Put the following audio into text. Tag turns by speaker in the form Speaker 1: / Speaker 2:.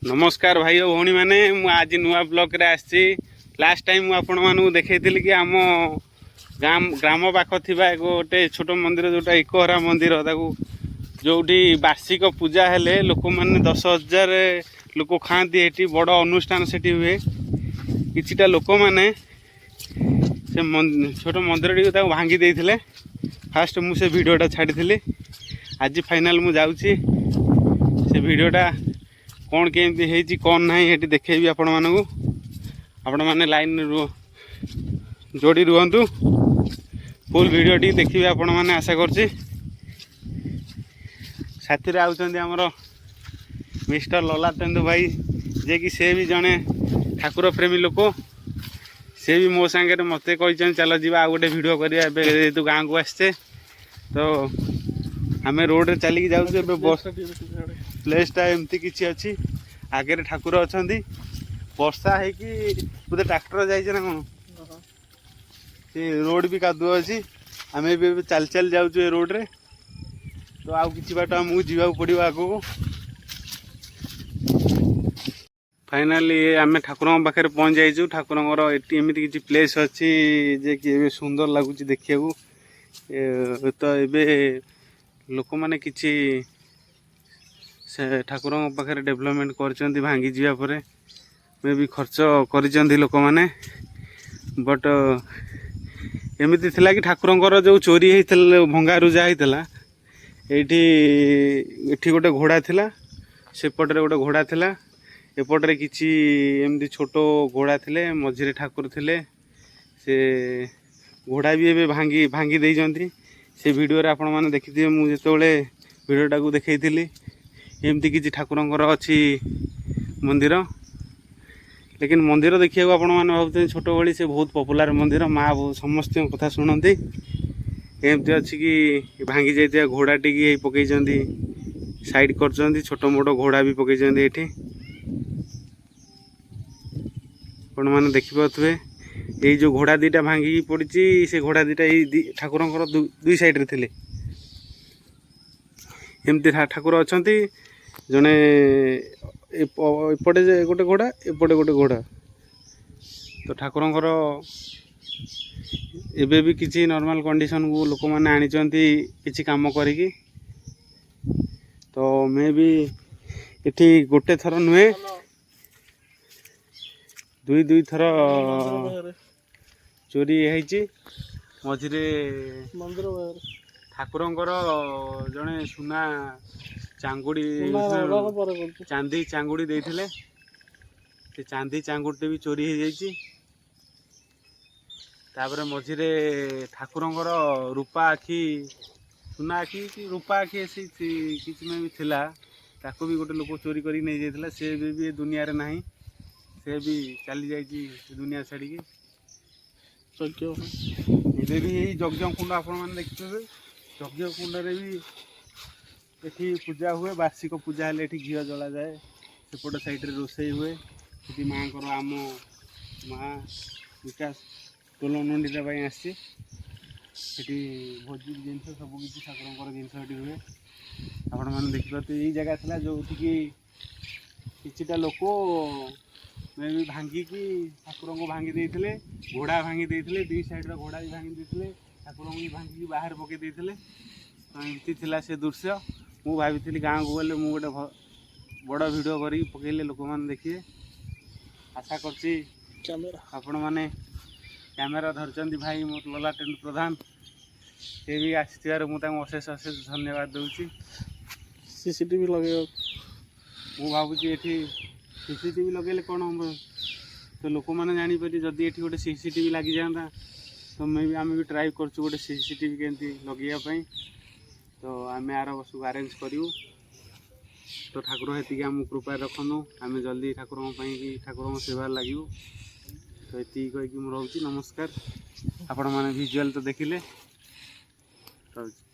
Speaker 1: ନମସ୍କାର ଭାଇ ଓ ଭଉଣୀମାନେ, ମୁଁ ଆଜି ନୂଆ ବ୍ଲଗ୍ରେ ଆସିଛି। ଲାଷ୍ଟ ଟାଇମ୍ ମୁଁ ଆପଣମାନଙ୍କୁ ଦେଖେଇଥିଲି କି ଆମ ଗାଁ ଗ୍ରାମ ପାଖ ଥିବା ଏକ ଗୋଟେ ଛୋଟ ମନ୍ଦିର, ଯେଉଁଟା ଇକହରା ମନ୍ଦିର, ତାକୁ ଯେଉଁଠି ବାର୍ଷିକ ପୂଜା ହେଲେ ଲୋକମାନେ 10,000 ଲୋକ ଖାଆନ୍ତି। ଏଠି ବଡ଼ ଅନୁଷ୍ଠାନ ସେଠି ହୁଏ। କିଛିଟା ଲୋକମାନେ ସେ ଛୋଟ ମନ୍ଦିରଟିକୁ ତାକୁ ଭାଙ୍ଗି ଦେଇଥିଲେ। ଫାଷ୍ଟ ମୁଁ ସେ ଭିଡ଼ିଓଟା ଛାଡ଼ିଥିଲି। ଆଜି ଫାଇନାଲ୍ ମୁଁ ଯାଉଛି, ସେ ଭିଡ଼ିଓଟା କ'ଣ କେମିତି ହେଇଛି, କ'ଣ ନାହିଁ, ଏଠି ଦେଖେଇବି ଆପଣମାନଙ୍କୁ। ଆପଣମାନେ ଲାଇନ୍ରେ ଯୋଡ଼ି ରୁହନ୍ତୁ, ଫୁଲ୍ ଭିଡ଼ିଓ ଟିକେ ଦେଖିବେ ଆପଣମାନେ। ଆଶା କରୁଛି ସାଥିରେ ଆଉଛନ୍ତି ଆମର ମିଷ୍ଟର ଲଲାଟେନ୍ଦୁ ଭାଇ, ଯିଏକି ସେ ବି ଜଣେ ଠାକୁର ପ୍ରେମୀ ଲୋକ। ସେ ବି ମୋ ସାଙ୍ଗରେ ମୋତେ କହିଛନ୍ତି, ଚାଲ ଯିବା, ଆଉ ଗୋଟେ ଭିଡ଼ିଓ କରିବା, ଏବେ ଯେହେତୁ ଗାଁକୁ ଆସିଛେ। ତ ଆମେ ରୋଡ଼ରେ ଚାଲିକି ଯାଉଛୁ ଏବେ। ବସ୍ ପ୍ଲେସ୍ଟା ଏମିତି କିଛି ଅଛି। ଆଗରେ ଠାକୁର ଅଛନ୍ତି। ବର୍ଷା ହେଇକି ବୋଧେ ଟ୍ରାକ୍ଟର ଯାଇଛି ନା କ'ଣ, ସେ ରୋଡ଼ ବି କାଦୁଅ ଅଛି। ଆମେ ବି ଏବେ ଚାଲି ଚାଲି ଯାଉଛୁ ଏ ରୋଡ଼ରେ। ତ ଆଉ କିଛି ବାଟ ଆମକୁ ଯିବାକୁ ପଡ଼ିବ ଆଗକୁ। ଫାଇନାଲି ଆମେ ଠାକୁରଙ୍କ ପାଖରେ ପହଞ୍ଚି ଯାଇଛୁ। ଠାକୁରଙ୍କର ଏଠି ଏମିତି କିଛି ପ୍ଲେସ୍ ଅଛି ଯେ କି ଏବେ ସୁନ୍ଦର ଲାଗୁଛି ଦେଖିବାକୁ। ତ ଏବେ ଲୋକମାନେ କିଛି ସେ ଠାକୁରଙ୍କ ପାଖରେ ଡେଭଲପମେଣ୍ଟ କରିଛନ୍ତି। ଭାଙ୍ଗି ଯିବା ପରେ ବି ଖର୍ଚ୍ଚ କରିଛନ୍ତି ଲୋକମାନେ। ବଟ୍ ଏମିତି ଥିଲା କି ଠାକୁରଙ୍କର ଯେଉଁ ଚୋରି ହେଇଥିଲା, ଭଙ୍ଗା ରୁଜା ହେଇଥିଲା, ଏଇଠି ଏଠି ଗୋଟେ ଘୋଡ଼ା ଥିଲା, ସେପଟରେ ଗୋଟେ ଘୋଡ଼ା ଥିଲା, ଏପଟରେ କିଛି ଏମିତି ଛୋଟ ଘୋଡ଼ା ଥିଲେ, ମଝିରେ ଠାକୁର ଥିଲେ। ସେ ଘୋଡ଼ା ବି ଏବେ ଭାଙ୍ଗି ଭାଙ୍ଗି ଦେଇଛନ୍ତି। ସେ ଭିଡ଼ିଓରେ ଆପଣମାନେ ଦେଖିଥିବେ, ମୁଁ ଯେତେବେଳେ ଭିଡ଼ିଓଟାକୁ ଦେଖେଇଥିଲି। ଏମିତି କିଛି ଠାକୁରଙ୍କର ଅଛି ମନ୍ଦିର। ଲେକିନ୍ ମନ୍ଦିର ଦେଖିବାକୁ ଆପଣମାନେ ଭାବୁଛନ୍ତି ଛୋଟ ଭଳି, ସେ ବହୁତ ପପୁଲାର ମନ୍ଦିର। ମା ସମସ୍ତଙ୍କ କଥା ଶୁଣନ୍ତି। ଏମିତି ଅଛି କି ଭାଙ୍ଗି ଯାଇଥିବା ଘୋଡ଼ା ଟିକି ଏଇ ପକେଇଛନ୍ତି, ସାଇଡ଼୍ କରିଛନ୍ତି। ଛୋଟ ମୋଟ ଘୋଡ଼ା ବି ପକେଇଛନ୍ତି ଏଇଠି, ଆପଣମାନେ ଦେଖିପାରୁଥିବେ। ଏଇ ଯେଉଁ ଘୋଡ଼ା ଦୁଇଟା ଭାଙ୍ଗିକି ପଡ଼ିଛି, ସେ ଘୋଡ଼ା ଦୁଇଟା ଏଇ ଠାକୁରଙ୍କର ଦୁଇ ସାଇଡ଼୍ରେ ଥିଲେ। ଏମିତି ଠାକୁର ଅଛନ୍ତି ଜଣେ ଏପଟେ ଯେ ଗୋଟେ ଘୋଡ଼ା, ଏପଟେ ଗୋଟେ ଘୋଡ଼ା। ତ ଠାକୁରଙ୍କର ଏବେ ବି କିଛି ନର୍ମାଲ କଣ୍ଡିସନକୁ ଲୋକମାନେ ଆଣିଛନ୍ତି କିଛି କାମ କରିକି। ତ ମେ ବି ଏଠି ଗୋଟେ ଥର ନୁହେଁ, ଦୁଇ ଦୁଇ ଥର ଚୋରି ହେଇଛି। ମଝିରେ
Speaker 2: ମନ୍ଦିର ବାହାରେ
Speaker 1: ଠାକୁରଙ୍କର ଜଣେ ସୁନା ଚାଙ୍ଗୁଡ଼ି
Speaker 2: ପରେ କରୁଛୁ।
Speaker 1: ଚାନ୍ଦି ଚାଙ୍ଗୁଡ଼ି ଦେଇଥିଲେ। ସେ ଚାନ୍ଦି ଚାଙ୍ଗୁଡ଼ିଟେ ବି ଚୋରି ହେଇଯାଇଛି। ତାପରେ ମଝିରେ ଠାକୁରଙ୍କର ରୂପା ଆଖି, ସୁନା ଆଖି କି ରୂପା ଆଖି, ସେ କିଛି ବି ଥିଲା, ତାକୁ ବି ଗୋଟେ ଲୋକ ଚୋରି କରିକି ନେଇଯାଇଥିଲା। ସେ ଏବେ ବି ଏ ଦୁନିଆରେ ନାହିଁ, ସେ ବି ଚାଲି ଯାଇଛି ଏ ଦୁନିଆ ଛାଡ଼ିକି।
Speaker 2: ଯଜ୍ଞ।
Speaker 1: ଏବେ ବି ଏଇ ଯଜ୍ଞ କୁଣ୍ଡ ଆପଣମାନେ ଦେଖିଥିବେ। ଯଜ୍ଞ କୁଣ୍ଡରେ ବି ଏଠି ପୂଜା ହୁଏ। ବାର୍ଷିକ ପୂଜା ହେଲେ ଏଠି ଘିଅ ଜଳାଯାଏ। ସେପଟ ସାଇଡ଼ରେ ରୋଷେଇ ହୁଏ। ସେଠି ମାଆଙ୍କର, ଆମ ମା ବିକାଶ ଟୋଲ ନଣ୍ଡିଟା ପାଇଁ ଆସିଛି। ସେଠି ଭୋଜି ଜିନିଷ ସବୁ କିଛି, ଠାକୁରଙ୍କର ଜିନିଷ ଏଠି ହୁଏ। ଆପଣମାନେ ଦେଖିପାରୁଥିବେ, ଏଇ ଜାଗା ଥିଲା ଯେଉଁଠିକି କିଛିଟା ଲୋକ ବି ଭାଙ୍ଗିକି ଠାକୁରଙ୍କୁ ଭାଙ୍ଗି ଦେଇଥିଲେ। ଘୋଡ଼ା ଭାଙ୍ଗି ଦେଇଥିଲେ, ଦୁଇ ସାଇଡ଼ର ଘୋଡ଼ା ବି ଭାଙ୍ଗି ଦେଇଥିଲେ, ଠାକୁରଙ୍କୁ ବି ଭାଙ୍ଗିକି ବାହାରେ ପକେଇ ଦେଇଥିଲେ। ତ ଏମିତି ଥିଲା ସେ ଦୃଶ୍ୟ। ମୁଁ ଭାବିଥିଲି ଗାଁକୁ ଗଲେ ମୁଁ ଗୋଟେ ବଡ଼ ଭିଡ଼ିଓ କରିକି ପକେଇଲେ ଲୋକମାନେ ଦେଖିବେ। ଆଶା କରୁଛି
Speaker 2: କ୍ୟାମେରା।
Speaker 1: ଆପଣମାନେ, କ୍ୟାମେରା ଧରିଛନ୍ତି ଭାଇ ମୋର ଲଲାଟେନ୍ଦୁ ପ୍ରଧାନ। ସେ ବି ଆସିଥିବାରୁ ମୁଁ ତାଙ୍କୁ ଅଶେଷ ଅଶେଷ ଧନ୍ୟବାଦ ଦେଉଛି।
Speaker 2: ସିସିଟିଭି ଲଗେଇବାକୁ।
Speaker 1: ମୁଁ ଭାବୁଛି ଏଠି ସିସିଟିଭି ଲଗେଇଲେ କ'ଣ ହବ? ତ ଲୋକମାନେ ଜାଣିପାରିବେ। ଯଦି ଏଠି ଗୋଟେ ସିସିଟିଭି ଲାଗିଯାଆନ୍ତା, ତ ମେ ବି ଆମେ ବି ଟ୍ରାଏ କରୁଛୁ ଗୋଟେ ସିସିଟିଭି କେମିତି ଲଗେଇବା ପାଇଁ। ତ ଆମେ ଆର ବର୍ଷକୁ ଆରେଞ୍ଜ କରିବୁ। ତ ଠାକୁର ଏତିକି ଆମକୁ କୃପାରେ ରଖନ୍ତୁ, ଆମେ ଜଲ୍ଦି ଠାକୁରଙ୍କ ପାଇଁ କି ଠାକୁରଙ୍କ ସେବାରେ ଲାଗିବୁ। ତ ଏତିକି କହିକି ମୁଁ ରହୁଛି। ନମସ୍କାର। ଆପଣମାନେ ଭିଜୁଆଲ୍ ତ ଦେଖିଲେ, ରହୁଛି।